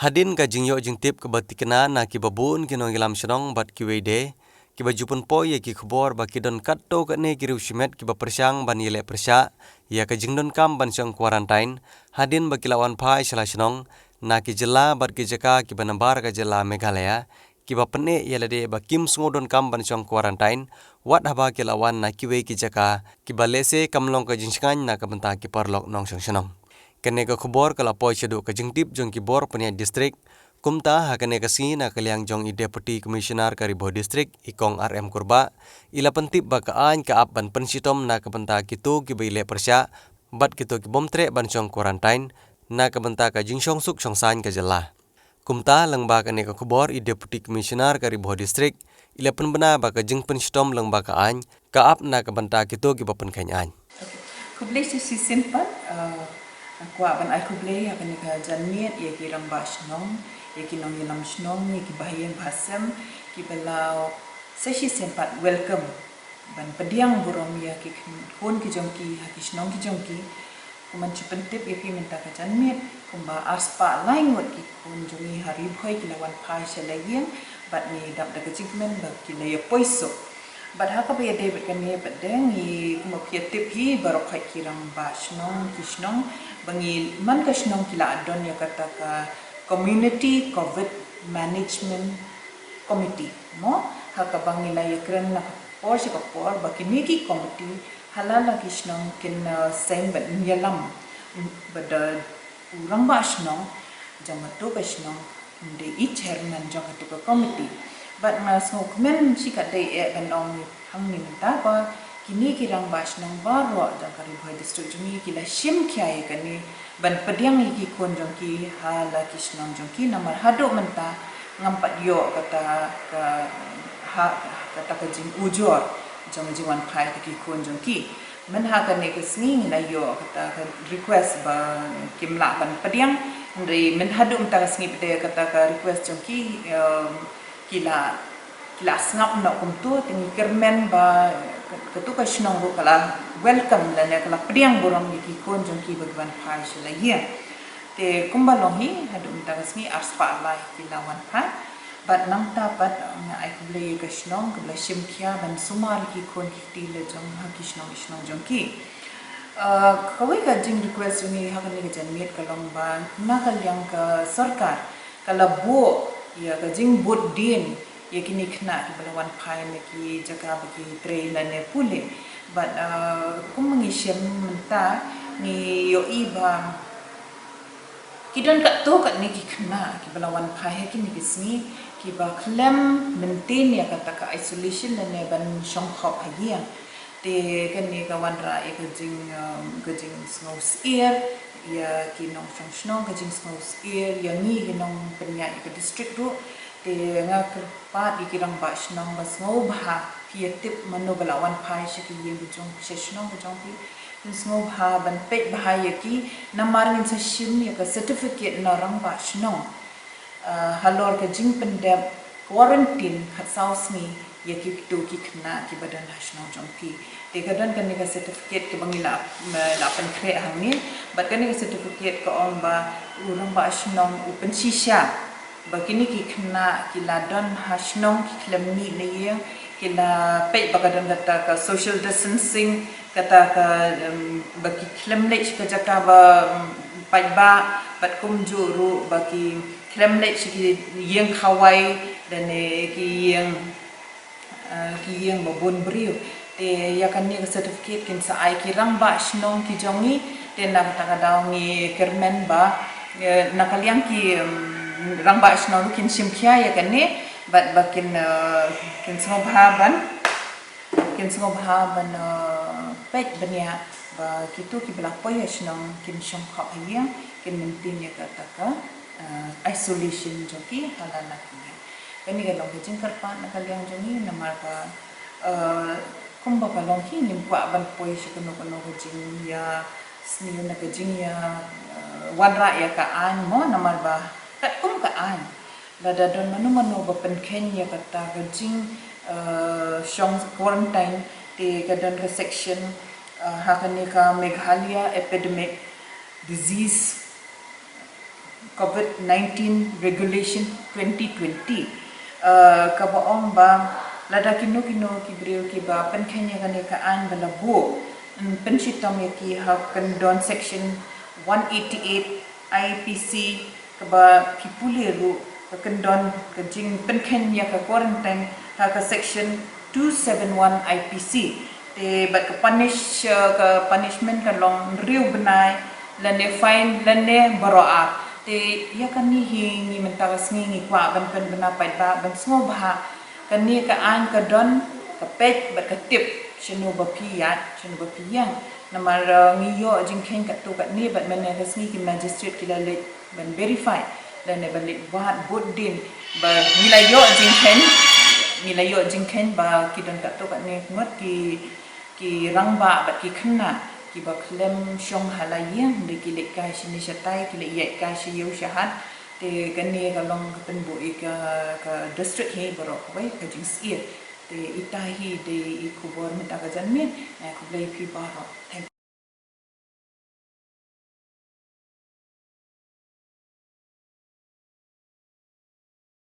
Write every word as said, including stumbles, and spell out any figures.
Hadien ka jingïoh jingtip kaba tikna na kiba bun ki nongïalam shnong bad kiwei de kiba ju pynpoi ïa ki khubor ba ki don katto katne ki riew shimet kiba pyrshang ban ïaleh pyrshah ïa ka jingdonkam ban shong quarantine hadien ba ki la wan phai sha la shnong na ki jylla bad ki jaka kiba nabar ka jylla Meghalaya, kiba pyneh ïa lade ba kim sngewdonkam ban shong quarantine wat haba ki la wan na kiwei ki jaka kiba lehse kam long ka jingshngaiñ na ka bynta ki paralok nongshong shnong. Kane ka khubor ka la poi shaduh ka jingtip jong ki bor pynïaid district. Kumta ha kane ka sngi na ka liang jong i Deputy Commissioner ka Ri Bhoi District, i Kong R M Kurbah, i la pyntip ba ka aiñ ka ap ban pynshitom na ka bynta kito kiba ïaleh pyrshah bad kito ki bym treh ban shong quarantine na ka bynta ka jingshong suk shong saiñ ka jylla. Kumta lyngba kane ka khubor i Deputy Commissioner ka Ri Bhoi District i la pynbna ba ka jingpynshitom lyngba ka aiñ ka ap na ka bynta kito kiba pynkheiñ aiñ. Khublei shisien pat, uh, kwah ban ai khublei ha kane ka janmiet ïa ki rangbah shnong, ïa ki nongïalam shnong, ïa ki bahaïing bahasem, kiba la sa shisien pat welcome ban pdiang burom ïa ki khun ki jong ki ha ki shnong ki jong ki. Kumban shu pyntip ïa phi mynta ka janmiet, kumba arspah lai ngut ki khun jong ngi ha Ri Bhoi ki la wan phai sha la ïing bad ngi dap da ka jingkmen ba ki la ïa poi suk. Bad ha kaba ïadei bad kane pat de ngi kumba phi ïa tip hi baroh khoit ki rangbah shnong ki shnong ba ngi man ka shnong ki la don ïa kata ka Community Covid Management Committee mo, ha kaba ngi la ïa kren na ka por sha ka por ba kine ki committee ha la la ki shnong kin seng bad ïalam bad u rangbah shnong jong katu ka shnong, ym dei i chairman jong katu ka committee. Bad nga sngewkmen shi katdei eh ban ong hangne mynta ba kine ki rangbah shnong baroh jong ka Ri Bhoi District jong ngi ki la shim khia ïa kane ban pdiang ïa ki khun jong ki ha la ki shnong jong ki, namar haduh mynta ngam pat ïoh kata ka ha kata ka jingujor jong jingwan phai ïa ki khun jong ki. Myn ha kane ka sngi ngi la ïoh kata ka request ba kim lah ban pdiang, hynrei myn haduh mynta ka sngi pat de kata ka request jong ki, um, ki la ki la sngap noh kumto, te ngi kyrmen ba katu ka shnong ruh ka la welcome lane ka la pdiang burom ïa ki khun jong ki ba ki wan phai sha la ïing. Te kumba long hi haduh mynta ka sngi arspah lai ki la wan phai. Bad nangta pat nga ai khublei ïa ka shnong kaba la shim khia ban sumar ïa ki khun ki kti la jong ha ki shnong ki shnong jong ki. Uh, kawei ka jing request jong ngi ha kane ka janmiet ka long ba na ka liang ka sorkar ka la buh ïa ka jingbud dien ïa kine khynnah kiba la wan phai na ki jaka ba ki trei lane pule. Bad, uh, kum ngi shem mynta ngi ïohi ba ki don katto katne ki khynnah kiba la wan phai ha kine ki sngi kiba khlem maintain ïa kata ka isolation lane ban shong khop ha ïing. Te kane ka wanrah ïa ka jing, um, ka jingsngewsyier ïa ki nongshong shnong, ka jingsngewsyier ïa ngi ki nongpynïaid ïa ka district ruh. Te nga kyrpad ïa ki rangbah shnong ba sngewbha phi ïa tip mano ba la wan phai sha ki ïing ka jong phi, sha shnong ka jong phi. Phin sngewbha ban peit bha ïa ki namar ngin sa shim ïa ka certificate na rangbah shnong. Uh, halor ka jingpyndep quarantine khatsaw sngi ïa kito ki khynnah kiba don ha shnong jong phi. Te ka don kane ka certificate kaba ngi la, la pynkhreh hangne. Bad kane ka certificate ka ong ba u rangbah shnong u pynshisha ba kine ki khynnah ki la don ha shnong, ki khlem mih na ïing, ki la peit ba ka don kata ka social distancing, kata ka, em, ba ki khlem leit sha ka jaka ba, em, paidbah, bad kumjuh ruh ba ki khlem leit sha ki ïing khawai lane ki ïing, eh, ki ïing ba bun briew. Te ïa kane ka certificate kin sa ai ki rangbah shnong ki jong ngi. Te na kata ka daw ngi kyrmen ba, eh, na ka liang ki, em, rangbah shnong ruh kin shim khia ïa kane bad ba kin, eh, kin sngewbha ban kin sngewbha ban, eh, peit bniah ba kito kiba la poi ha shnong kin shong khop ha ïing, kin maintain ïa kata ka, eh, isolation jong ki ha la la ki ïing. Kane ka long ka jingkyrpad na ka liang jong ngi namar ba, eh, kumba ka long hi ngim kwah ban poi sha kano kano ka jingïasniew na ka jingïa, eh, wanrah ïa ka aiñ mo namar ba katkum ka aiñ lada don mano mano ba pynkheiñ ïa kata ka jing, eh, shong quarantine te ka don ka section, eh, ha kane ka Meghalaya Epidemic Disease COVID nineteen Regulation twenty twenty, uh, kaba ong ba lada kino kino ki briew kiba pynkheiñ ïa kane ka aiñ ba la buh, yn pynshitom ïa ki ha kyndon section one eighty-eight I P C, kaba ki pule ruh ka kyndon ka jingpynkheiñ ïa ka quarantine ha ka section two seven one I P C. Te bad ka punish, uh, ka punishment ka long hynriew bnai lane fine lane baroh ar. Te ïa kane hi ngi mynta ka sngi ngi kwah ban pynbna paidbah ban sngewbha. Kane ka aiñ ka don ka peit bad ka tip shano ba phi ïaid, shano ba phi ïeng. Namar, uh, ngi ïoh jingkheiñ katto katne bad mynne ka sngi ki magistrate ki la leit ban verify lane ban leit wad bud dien ba ngi la ïoh jingkheiñ, ngi la ïoh jingkheiñ ba ki don katto katne ngut ki, ki rangbah bad ki khynnah kiba khlem shong ha la ïing, de ki leit kai shane shatai, ki leit ïaid kai sha ïew sha hat. Te kane ka long ka pynbuh ïa ka, ka district hi baroh kawei ka jingsyier. Te ita hi dei i khubor mynta ka janmiet. Eh, khublei phi baroh. Thank you.